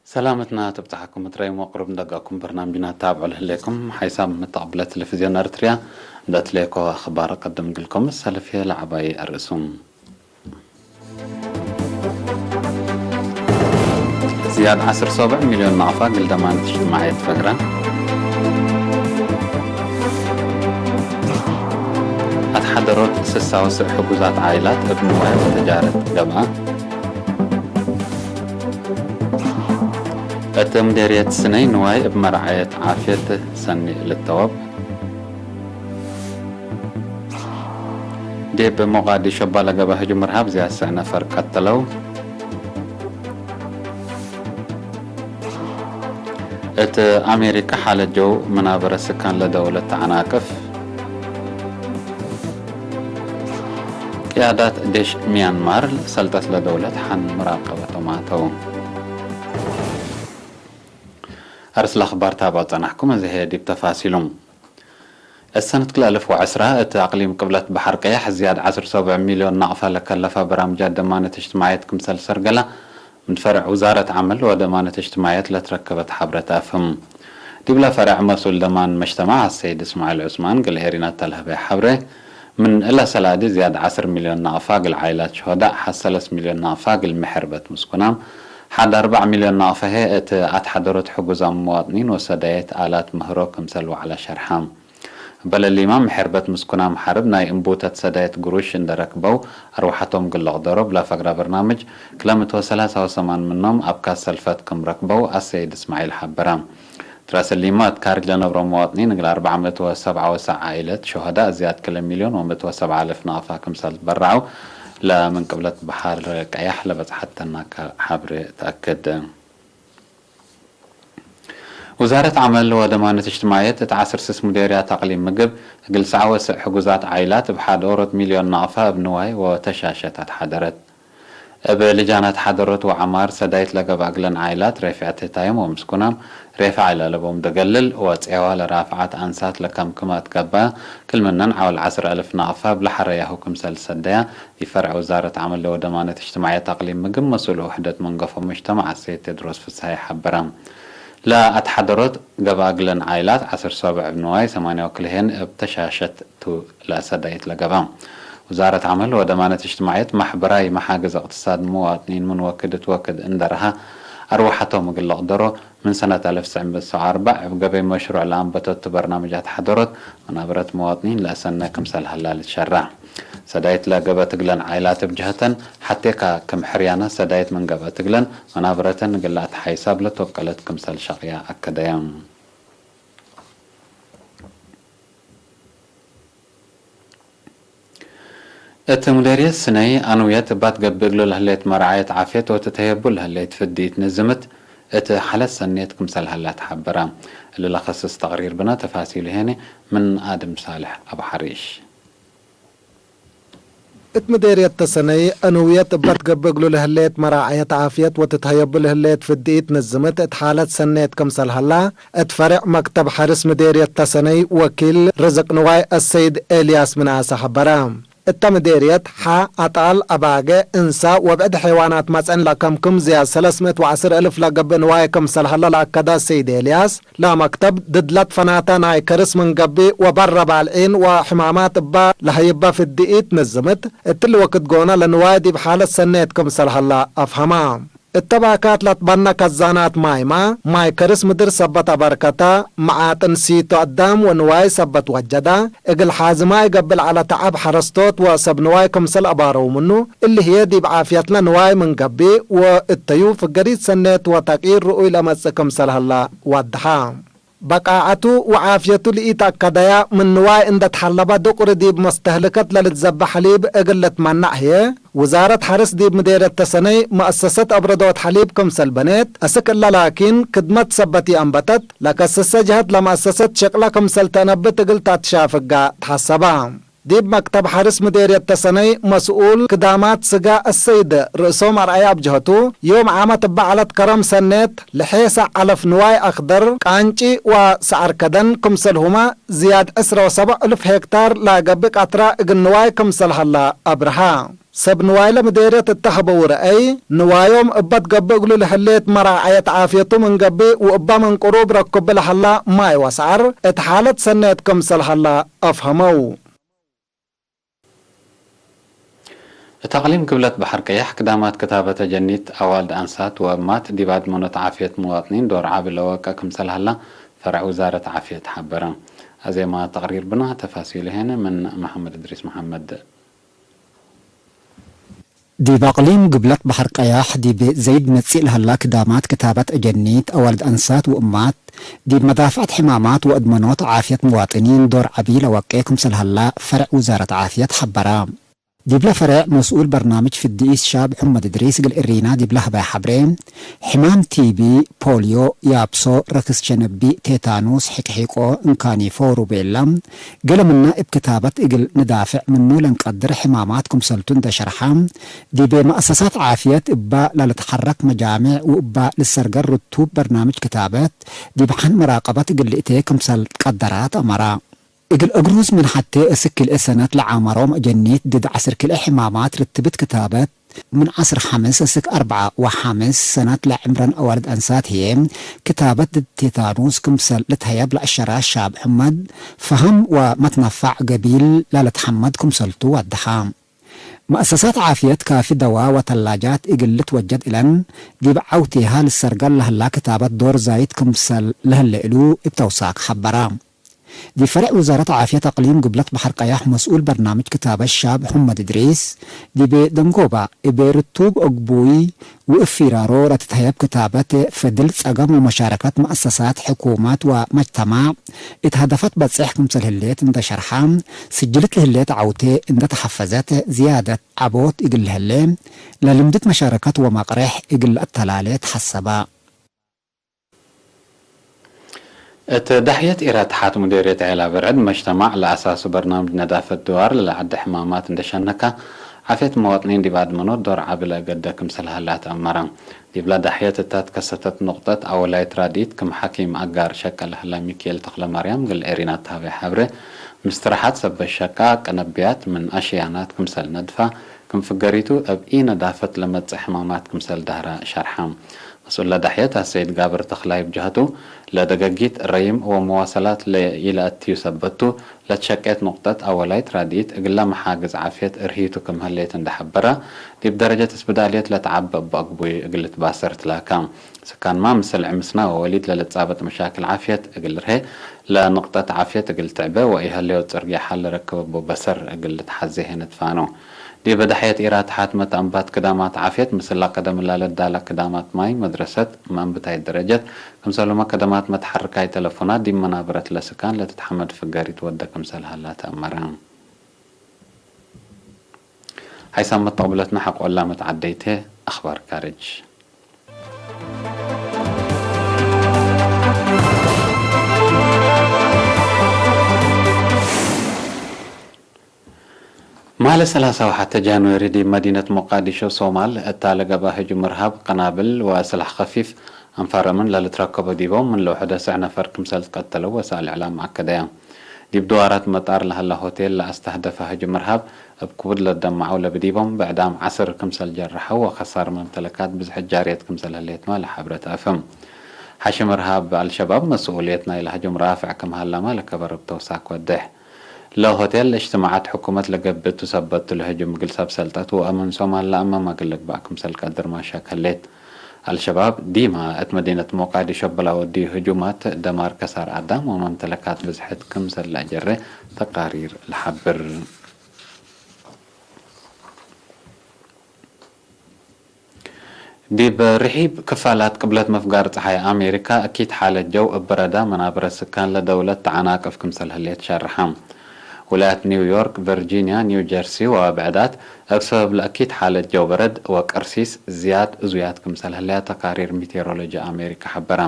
ሰላምትና ትብጻሕኩም። ምጥራይ መቕሩብ ንደጋኩም በርናምጅና ታብዑ ልህሌኩም ሓይሳብ መተቐብለ ቴሌቪዝዮን ኤርትርያ። እንዳትለየኮ ኣኽባር ቀደም ግልኮም ሰለፍየ ለዓባይ ኣርእሱ። ዝያድ ዓሰርተ ሰብዓ ሚልዮን ናቕፋ ግልደማን ትሽትማየት ፈግራ። ኣትሓደሮት ስሳውስዕ ሕጉዛት ዓይላት እብ ንዋይ ተጃረት ገብኣ። እትም ዴርየት ስነይ ንዋይ እብ መርዓየት ዓፍየት ሰኒ ልተወብ። ዴብ ሞቓዲሾ ባለገባ ህጁም ርሃብ ዝያሰዕ ነፈር ቀተለው። እት ኣሜሪካ ሓለጀው መናበረ ስካን ለደውለት ተዓናቅፍ። ቅያዳት ዴሽ ሚያንማር ሰልጠት ለደውለት ሓን መራቀበቶም ኣተው። ኣርስላ ኣኽባር ታባው ጸናሕኩም፣ እዚ ሄ ዲብ ተፋሲሉ። እሰነት ክልተ ኣልፍ ወዕስራ እቲ ኣቕሊም ቅብለት ባሕር ቀያሕ ዝያድ ዓሰርተ ሰብዓ ሚልዮን ናቕፋ ለከለፋ በራምጃት ደማነት እጅትማዕየት ክምሰል ሰርገላ ምድ ፈርዕ ውዛረት ዓመል ወደማነት እጅትማዕየት ለትረከበት ሓብረት ኣፍም። ዲብላ ፈርዕ መስኡል ደማን መጅተማዕ ኣሰይድ እስማዒል ዑስማን ግል ኤሪና ተልሀበ ሓብረ ምን እላ ሰላዲ ዝያድ ዓስር ሚልዮን ናቕፋ ግል ዓይላት ሸሆዳእ ሓሰለስ ሚልዮን ናቕፋ ግል ምሕርበት ምስኩናም ሓድ ኣርባዕ ሚልዮን ናቕፋ ሄ እቲ ኣትሓደሮት ሕጉዛም መዋጥኒን ወሰዳየት ኣላት ምህሮ ክምሰል ዋዕላ ሸርሓም። በለሊማ ምሕርበት ምስኩናም ሓርብ ናይ እምቡተት ሰዳየት ግሩሽ እንደረክበው ኣርዋሓቶም ግለቕ ደሮብ ላፈግራ በርናምጅ ክለምት ወሰላሳ ወሰማን ምኖም ኣብ ካስ ሰልፈት ክምረክበው ኣሰይድ እስማዒል ሓበራ። ትራሰሊማ እት ካርጅ ለነብሮ መዋጥኒን እግል ኣርባዕ መእት ወሰብዓ ወሰዕ ዓኢለት ሸሆዳ ዝያድ ክለ ሚልዮን ወመእት ወሰብዓ ኣልፍ ናቕፋ ክምሰል በራዑ ለምን ቅብለት በሓር ቀያሕ ለበጽሓተና ሓብሪ ተኣክድ። ውዛረት ዓመል ወደማነት እጅትማዕየት እት ዓስር ስስ ሙዴርያት ኣቕሊም ምግብ እግል ሰዓ ወሰዕ ሕጉዛት ዓኢላት እብ ሓደ ኦሮት ሚልዮን ናቕፋ እብ ንዋይ ወተሻሸት ኣትሓደረት። እብ ልጃናት ሓደሮት ወዓማር ሰዳይት ለገብኣ እግለን ዓይላት ሬፍዐት ህታዮም ወምስኩናም ሬፍዓ ኢላለቦም ደገልል ወጼዋ ለራፍዓት ኣንሳት ለከምክማ እትገበ ክልምነን ዓወል ዓስር ኣልፍ ናቕፋ እብ ለሐረያሁ ክምሰል ሰደያ ዲብ ፈርዕ ውዛረት ዓመል ለወደማነት እጅትማዕየት ኣቅሊም ምግብ መስኡል ውሕደት መንገፎ መጅተማዕ ኣሰይድ ቴድሮስ ፍስሃ ይሓበራ። ለኣትሓደሮት ገብኣ እግለን ዓይላት ዓስር ሰብዕ እብ ንዋይ ሰማንያ ወክልሄን እብ ተሻሸት ቱ ለሰዳይት ለገባ። ውዛረት ዓመል ወደማነት እጅትማዕየት ማሕበራይ መሓግዝ እቅትሳድ መዋጥኒን ምን ወክድ እት ወክድ እንደረሃ ኣርዋሓቶም እግል ለቅደሮ ምን ሰነት ኣልፍ ትስዕ መእት ሰብዓ ወኣርባዕ እብ ገበይ መሽሩዕ ለኣንበተቱ በርናምጃት ሓደሮት መናብረት መዋጥኒን ለእሰነ ክምሰል ሀላ ልትሸራዕ። ሰዳይት ለገብአ ትግለን ዓይላት እብ ጀሀተን ሐቴካ ክም ሕርያና ሰዳይት ምን ገብአ ትግለን መናብረተን እግል ለአትሓይሳብ ለትወቀለት ክምሰል ሸቅያ ኣከደያ። እት ሙዴርየት ስነይ ኣንውየት እባት ገብእ እግሉ ለህሌት መርዓየት ዓፍየት ወትትሀየቡ ለህሌት ፍድኢት ንዝምት እት ሓለት ሰኔት ክምሰል ሀላ ተሓበራ። እሊ ለኸስስ ተቅሪር ብነ ተፋሲሉ ሄነ ምን ኣድም ሳልሕ ኣቡ ሓሪሽ። እት ምዴርየት ተሰነይ ኣንውየት እባት ገብእ እግሉ ለህሌት መራዓየት ዓፍየት ወትትሀየቡ ለህሌት ፍድኢት ንዝምት እት ሓለት ሰኔት ክምሰል ሀላ እት ፈሬዕ መክተብ ሐርስ ምዴርየት ተሰነይ ወኪል ርዝቅ ንዋይ ኣሰይድ ኤልያስ ምንኣሰ ሐበረ። እተ ምዴርየት ሐ ኣጣል፣ ኣባገ፣ እንሳ ወብዕድ ሐይዋናት መጸን ለከምክም ዝያድ ሰለስ ምእት ወዐስር እልፍ ለገብእ ንዋይ ክምሰል ሀለ ለኣከደ ሰይድ ኤልያስ፣ ለመክተብ ድድለት ፈናተ ናይ ከርስ ምን ገብእ ወበረ ባልዒን ወሕማማት እባ ለሀይበ ፍድኢት ንዝምት፣ እትሊ ወክድ ጎነ ለንዋይ ዲብ ሓለት ሰኔት ክምሰል ሀለ ኣፍሀማ። እተ ባካት ለትበነ ከዛናት ማይማ፣ ማይ ከርስ ምድር ሰበት አበርከተ፣ መዓጥን ሲቶ አዳም ወንዋይ ሰበት ወጀደ፣ እግል ሓዝማይ ገብእ ለዐለ ተዐብ ሐረስቶት ወሰብ ንዋይ ክምሰል አባረው ምኑ፣ እሊ ህዬ ዲብ ዓፍየትለ ንዋይ ምን ገብእ ወእተዩ ፍገሪት ሰኔት ወተቅይር ርኡይ ለመጽእ ክምሰል ሀለ ወድሐ። በቃዐቱ ወዓፍየቱ ለኢተአከደያ ምን ንዋይ እንደ ተሐለበ ዱቅሪ ዲብ መስተህልከት ለልትዘበ ሐሊብ እግል ልትመነዕ ህዬ፣ ውዛረት ሐርስ ዲብ ምዴርየት ተሰነይ መአሰሰት አብረዶት ሐሊብ ክምሰል በኔት፣ አስክ እለ ላኪን ክድመት ሰበት ይአንበተት፣ ለከሰሰ ጀሀት ለመአሰሰት ሸቅለ ክምሰል ተአነብት እግል ተአትሻፍጋ ተሐሰበ። ዲብ መክተብ ሐርስ ምዴርየት ተሰነይ መስኡል ክዳማት ስጋ አሰይድ ርእሶም አርአያ እብ ጀሀቱ፣ ዮም ዓመት እበ ዐለት ከረም ሰኔት ለሔሰ ዐለፍ ንዋይ አክደር፣ ቃንጪ ወሰዐር ከደን ክምሰልሁመ ዝያድ ዕስረ ወሰብዕ እልፍ ሄክታር ለገብእ ቀትረ እግል ንዋይ ክምሰል ሀለ አብርሀ። ሰብ ንዋይ ለምዴርየት እተህበው ረአይ፣ ንዋዮም እባ ትገብእ እግሉ ለህሌት መራዓየት ዓፍየቱ ምን ገብእ ወእባ ምን ቅሩብ ረክብ ለሀላ ማይ ወሰዓር፣ እት ሓለት ሰኔት ክምሰል ሀላ አፍሀመው። እት አቅሊም ግብለት በሐር ቀያሕ ክዳማት ክታበት አጀኒት አዋልድ አንሳት ወእማት ዲብ አድመኖት ዓፍየት መዋጥኒን ዶር ዓቢ ለወቀ ክምሰል ሀላ ፈረዕ ውዛረት ዓፍየት ሐበረ። አዜማ ተቅሪር ብና ተፋሲሉ ሄነ ምን መሐመድ እድሪስ መሐመድ። ዲብ አቅሊም ግብለት በሐር ቀያሕ ዲብ ዘይድ መጽእ ለሀላ ክዳማት ክታበት አጀኒት አዋልድ አንሳት ወእማት ዲብ መዳፍዐት ሕማማት ወአድመኖት ዓፍየት መዋጥኒን ዶር ዐቢ ለወቄ ክምሰል ሀላ ፈረዕ ውዛረት ዓፍየት ሐበረ። ዲብለ ፈረዕ መስኡል በርናምጅ ፍድኢስ ሻብ ሑመድ እድሪስ እግል እሪና ዲብለ ሀበያ ሐብሬ፣ ሕማም ቲቢ፣ ፖልዮ፣ ያብሶ፣ ረክስ ሸነቢ፣ ቴታኑስ፣ ሕቅሒቆ፣ እንካኒፎ፣ ሩቤላ፣ ገለ ምና እብ ክታበት እግል ንዳፍዕ ምኑ ለንቀድር ሕማማት ክምሰልቱ እንደ ሸርሐ፣ ዲብ መአሰሳት ዓፍየት እባ ለልትሐረክ መጃምዕ ወእባ ልሰርገር ርቱብ በርናምጅ ክታበት ዲብ ሐን መራቀበት እግል ልእቴ ክምሰል ቀደራት አመራ። እግል እግሩዝ ምን ሐቴ እስክ ክልኤ ሰነት ለዓመሮም አጀኒት ድድ ዐስር ክልኤ ሕማማት ርትብት ክታበት ምን ዐስር ሐምስ እስክ አርበዓ ወሐምስ ሰነት ለዕምረን አዋልድ አንሳት ህዬ ክታበት ድድ ቴታኑስ ክምሰል ልትሀየብ ለአሸራ ሻብ ሕመድ ፈሀም ወመትነፋዕ ገቢል ላለትሐመድ ክምሰልቱ ወደሐ። መአሰሳት ዓፍየት ካፊ ደዋ ወተላጃት እግል ልትወጀድ እለን ዲብ ዐውቴሃ ልሰርገል ለህላ ክታበት ዶር ዛይድ ክምሰል ለህለ እሉ እብ ተውሳክ ሐበራ። ዲብ ፈረዕ ውዛረት ዓፍየት አቅሊም ግብለት በሐር ቀያሕ መስኡል በርናምጅ ክታበት ሻብ ሑመድ እድሪስ፣ ዲብ ደንጎባ እብ ርቱብ አግቡይ ወእፊራሮ ለትትሀየብ ክታበት ፈድል ጸገም ወመሻረከት መአሰሳት ሕኩመት ወመጅተማዕ እት ሀደፋት በጽሕ ክምሰል ህሌት እንደ ሸርሐ፣ ስጅልት ለህሌት ዐውቴ እንደ ተሐፈዘት ዝያደት ዐቦት እግል ለህሌ፣ ለልምድት መሻረከት ወመቅሬሕ እግል ለአተላሌ ተሐሰባ። እት ዳሕየት ኢራትሓት ሙዴርየት ዔላ ብርዕድ መጅተማዕ ለአሳሱ በርናምጅ ነዳፈት ድዋር ለለዐደ ሕማማት እንደ ሸነካ፣ ዓፍየት መዋጥኒን ዲብ አድመኖት ዶር ዐቢ ለእገደ ክምሰል ሀላ ተአመረ። ዲብላ ዳሕየት እታ ትከሰተት ኑቅጠት አወላይት ራድኢት ክም ሐኪም አጋር ሸቀ ለሀላ ሚኪኤል ተክለማርያም እግል ኤሪና እት ሀበየ ሐብሬ፣ ምስትራሓት ሰበት ሸቃ ቅነብያት ምን አሽያናት ክምሰል ነድፋ፣ ክም ፍገሪቱ እብ ኢ-ነዳፈት ለመጽእ ሕማማት ክምሰል ዳህራ ሸርሐ። መስኡል ለዳሕየት አሰይድ ጋብር ተኽላይ ብጀህቱ፣ ለደገጊት ረይም ወመዋሰላት ለኢለአትዩ ሰበቱ፣ ለትሸቄት ኑቅጠት አወላይት ራድኢት እግለ መሓግዝ ዓፍየት እርሂቱ ክም ህሌት እንደ ሐበረ፣ ዲብ ደረጀት እስብዳልየት ለተዓበ እበ አግቡይ እግል ልትባሰር ትላካ። ስካንማ ምስል ዕምስና ወወሊድ ለልትጻበጥ መሻክል ዓፍየት እግል ርሄ፣ ለንቅጠት ዓፍየት እግል ትዕበ ወኢሀሌወ ጽርግያ ሐል ለረክብ እቡ በሰር እግል ልትሐዜ ሄነ ትፋኖ። ዲብ ዳሕየት ኢራትሓት መትአንባት ክዳማት ዓፍየት ምስላ ቀደም ላለዳላ ክዳማት ማይ፣ መድረሰት፣ መአንብታይ ደረጀት፣ ክምሰሉመ ከደማት መትሐርካይ ተለፎናት ዲብ መናበረት ለስካን ለትትሐመድ ፍገሪት ወደ ክምሰል ሀላ ተአመረ። ሓይሳም መተቅብለትና ሐቆላ መትዓደይቴ አኽባር ካርጅ። ማለ ሰላሳ ወሓተ ጃንዌሪ ዲብ መዲነት ሞቃዲሾ ሶማል እታ ለገብአ ህጁም እርሃብ ቀናብል ወስላሕ ከፊፍ አንፋረምን ለልትረከቦ ዲቦም ምን ለውሐደ ስዕ ነፈር ክምሰል ትቀተለው ወሳእል እዕላም አከደያ። ዲብ ድዋራት መጣር ለሀላ ሆቴል ለአስተህደፈ ህጁም እርሃብ እብ ክቡድ ለደመዐው ለብዲቦም ብዕዳም ዐስር ክምሰል ጀረሐው ወኸሳር መምተለካት ብዝሕት ጃርየት ክምሰል ህሌትማ ለሐብረት አፍም። ሓሽም እርሃብ አልሸባብ መስኡልየት ናይለ ህጁም ራፍዕ ክም ሀላማ ለከበር እብ ተውሳክ ወድሕ። ለሆቴል እጅትማዓት ሕኩመት ለገብእ ቱ ሰበት ቱ ለህጁም እግል ሰብ ሰልጠት ወአምን ሶማል ለአማም እግል ልግባእ ክምሰል ቀድር ማሻክ ህሌት። አልሸባብ ዲማ እት መዲነት ሞቃዲሾ እብ ለአወድዩ ህጁማት ደማር ከሳር አዳም ወመምተለካት ብዝሕት ክምሰል ለአጀሬ ተቃሪር ለሐብር። ዲብ ርሒብ ክፋላት ቅብለት መፍጋር ጸሓይ አሜሪካ፣ እኪት ሓለት ጀው እብ በረዳ መናብረ ስካን ለደውለት ተዓናቅፍ ክምሰል ህሌት ሸርሐ። ውላያት ኒው ዮርክ፣ ቨርጂንያ፣ ኒው ጀርሲ ወብዕዳት እብ ሰበብ ለእኪት ሓለት ጀው በረድ ወቀርሲስ ዝያድ እዙያት ክምሰል ህለያ ተቃሪር ሚቴሮሎጂ አሜሪካ ሐበራ።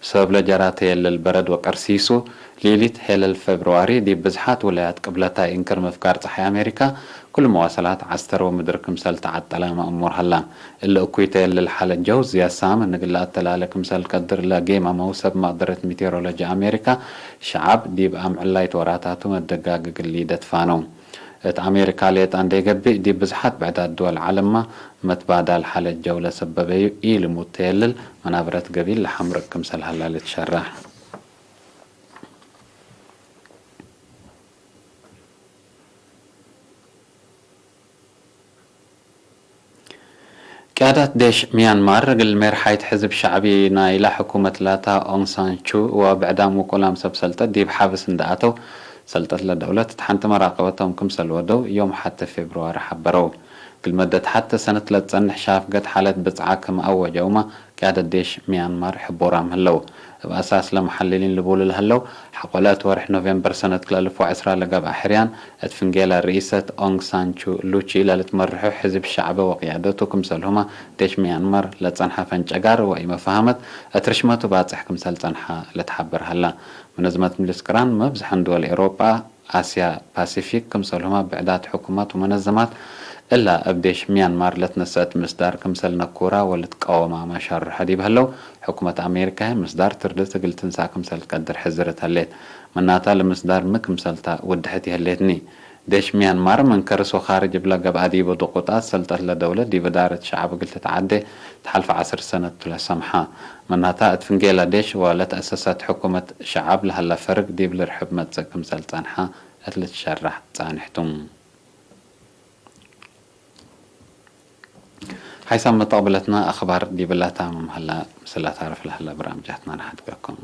ሰበብ ለጀራ ተየልል በረድ ወቀርሲሱ፣ ሊሊት ሔለል ፌብርዋሪ ዲብ ብዝሓት ውላያት ቅብለታይ እንክር ምፍጋር ጸሓይ አሜሪካ፣ ኩሉ መዋሰላት ዐስተር ወምድር ክምሰል ተዓጠላ መእሙር ሀላ። እሊ እኩይ ተየልል ሓለት ጀው ዝያድ ሳምን እግል ለአተላለ ክምሰል ቀድር ለጌማ መውሰብ መቅደረት ሚቴሮሎጂ አሜሪካ፣ ሸዓብ ዲብ አምዕላይት ወራታቱ መደጋግ እግል ሊደት ፋነው። እቲ ኣሜሪካ ሌጣ እንደይገቢእ ዲብ ብዝሓት ብዕዳት ድወል ዓለማ መትባዳል ሓለት ጀውለ ሰበበዩ ኢልሙ ተየልል መናብረት ገቢል ለሓምርቅ ክምሰል ሃላ ልትሸራሕ። ቅያዳት ዴሽ ሚያንማር እግል ሜርሓይት ሕዝብ ሻዕቢ ናይላ ሕኩመት ላታ ኦንግ ሳን ቹ ወብዕዳም ውቁላም ሰብ ሰልጠት ዲብ ሓብስ እንደኣተው ሰልጠት ለደውለት እት ሓንቲ መራቀበቶም ክምሰል ወደው ዮም ሓተ ፌብርዋሪ ሓበረው። እግል መደት ሓተ ሰነት ለትጸንሕ ሻፍገት ሓለት ብጽዓ ክም ኣወጀውማ ቅያደት ዴሽ ሚያንማር ሕቦራም ህለው። እብ ኣሳስ ለመሓልሊን ልቡሉ ለህለው ሓቆለ እት ወርሕ ኖቬምበር ሰነት ክልተ ኣልፍ ወዕስራ ለገብኣ ሕርያን እት ፍንጌላ ርኢሰት ኦንግ ሳንቹ ሉቺ ለልትመርሑ ሕዝብ ሻዕበ ወቅያደቱ ክምሰልሁማ ዴሽ ሚያንማር ለጸንሓ ፈንጨጋር ወኢመፋሃመት እት ርሽመቱ ባጽሕ ክምሰል ጸንሓ ለትሓብር ሃላ። መነዝመት ምልስ ቅራን መብዝሐን ድወል ኤሮጳ፣ ኣስያ ፓሲፊክ ክምሰልሁማ ብዕዳት ሕኩማት ወመነዘማት እላ እብ ዴሽ ሚያንማር ለትነሰአት ምስዳር ክምሰል ነኩራ ወልትቃወማ ማሻርሖ ዲብ ህለው ሕኩመት ኣሜሪካ ምስዳር ትርድት እግል ትንሳ ክምሰል ትቀድር ሕዝርት ህሌት። መናታ ለምስዳር ሚ ክምሰልታ ውድሐት ይህሌትኒ። ዴሽ ሚያንማር ምን ከርስ ወኻርጅ እብለ ገብኣ ዲበ ድቁጣት ሰልጠት ለደውለት ዲበ ዳረት ሸዓብ እግል ትትዓዴ ተሓልፈ ዓስር ሰነት ቱ ለሰምሓ። መናታ እት ፍንጌላ ዴሽ ወለትአሰሰት ሕኩመት ሸዓብ ለሀላ ፈርግ ዲብ ልርሕብ መጽእ ክምሰል ጸንሓ እት ልትሸራሕ ጻንሕቱ። ሓይሳብ መተቕብለትና ኣኽባር ዲብላታ መምሃላ ምስላ ታርፍ ለሀላ ብርኣምጃትና ንሓድገኩም።